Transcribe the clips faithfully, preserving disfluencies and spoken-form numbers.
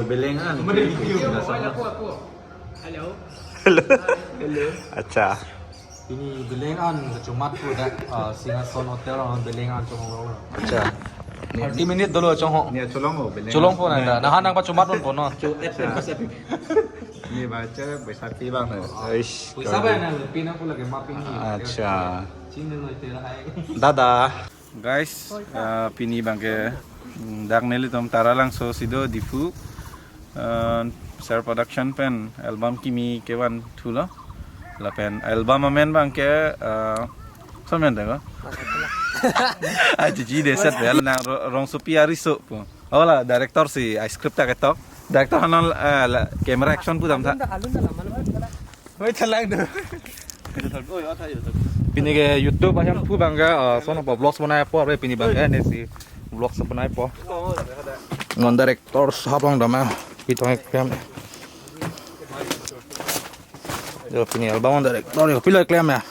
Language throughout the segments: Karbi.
Belengan. Hello. Hello. Hello. Acha. Pini Belengan kachomatpo dak, ah, Singhason Hotel along Belengan chonghong. Acha. Thirty minute dolo chonghong. Ne cholong o, Belengan. Cholongpo nang da. Nahan nangpachomatpo non. Cho, et, et, et. Ne baca, baca pi bang na. Eish, poisa ba na, pinang pula ke mapping ni. Acha. Chini lo ite lahai. Dada. Guys, ah, pini abangke, mm, dak nelitum Taralangso si do Diphu, ah, Ser Production pen album kimi kevanthulo. Lapen album amen abangke, ah, koson amen ta ko? Ah, Jiji Deset ya, nang ro-, Rongsopi Ariso pu. Oh la, director si, ah, script ta ketok. Director hanon, ah, la, camera action pu damtha. Oi, chalang do. Pini ke YouTube ahem pu abangke, ah, son of vlogs bonaipo, abe pini abangke ne si vlogs bonaipo. Non director sahab along dam, ah, pitong eklem. Jo, pini album director jo pilo eklem ya.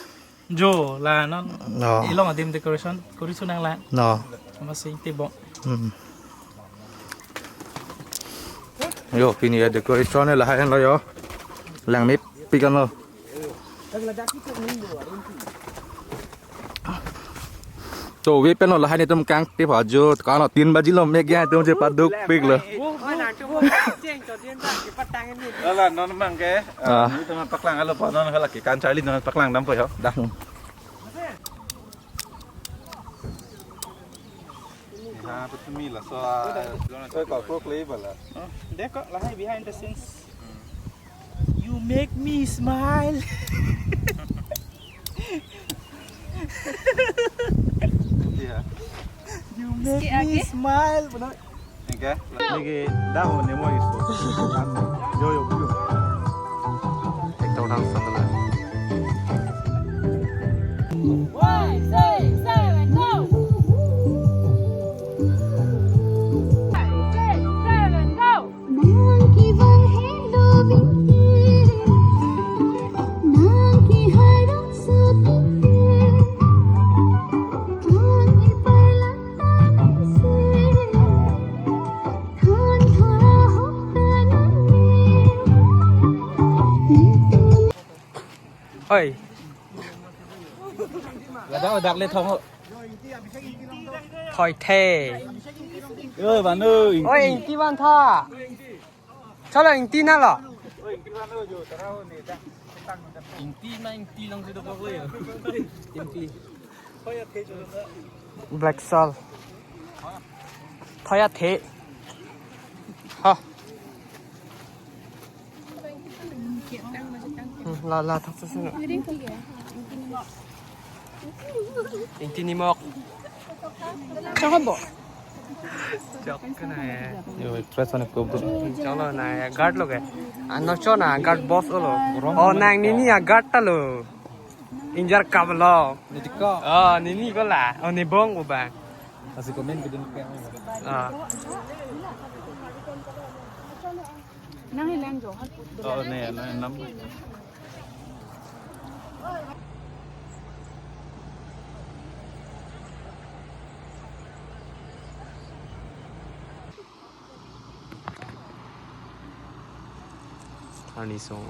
Jo, la non. No. Ilong adim decoration korisu nang la. No. Sama si tibok. Hmm. Jo, pini ya decoration lahai lo jo. Langmepik lo. To ave pen lo lahai netum kangtip ajo, kano tin baji lo mek ya netum chepadukpik lo. Ala non abangke, ah, ah, netum paklang alo pa non hala ke kan charli non paklang dampo jo. Dah. Hmm. Ha, tu tumi laso, ah, oi, kok, kok le bala. Oh, dek ko lahai behind the scenes. You make me smile. Iya. You make me smile, benar. Enke? Neke dah ho nemo isu. Yo, yo, yo. Actor dance sandala. Five, six, seven, go! Five, six, seven, go! Nang kevang helo Vingti, nang kehai rongsopi, nang kepailang tansi, than tha ahok tanani. Oi. Lada odak le thong ho. Thoi the. Oi, vanu. Oi, ingti vantha. Chalo, ingti nalo. Ingti ma ingti long si dokok le. Ingti. Black Soul. Thoi athe. Ha. Hmm, la, la, thak sa sino. Ingti nimok. Chok bo. Chok ke na ya. Yo, express one ko. Chok lo na ya, guard lo ke. Ano cho na, guard boss lo. Oh, nang nini ya guard ta lo. Injar kap lo. Nini ko. Oh, nini ko la. Oh, ni bong ko ba. Kasi comment ko din kaya. Ah. Nang ilang jo. Oh, ne, ne, nam. Ani song.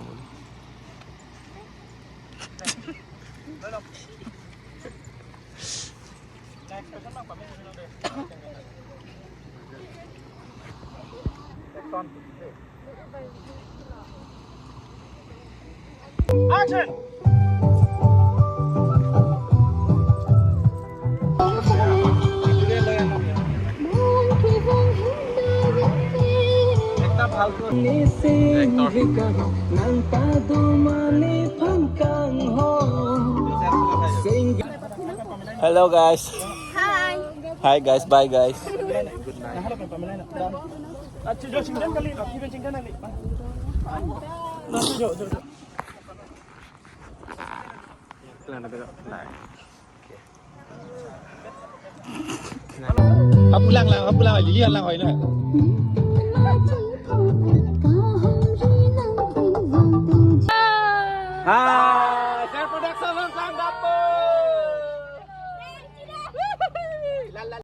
Action! একটা ভালকৈ। Hello guys. Hi. Hi guys, bye guys. Hapu lang lang, hapu lang, lili lang hoy na.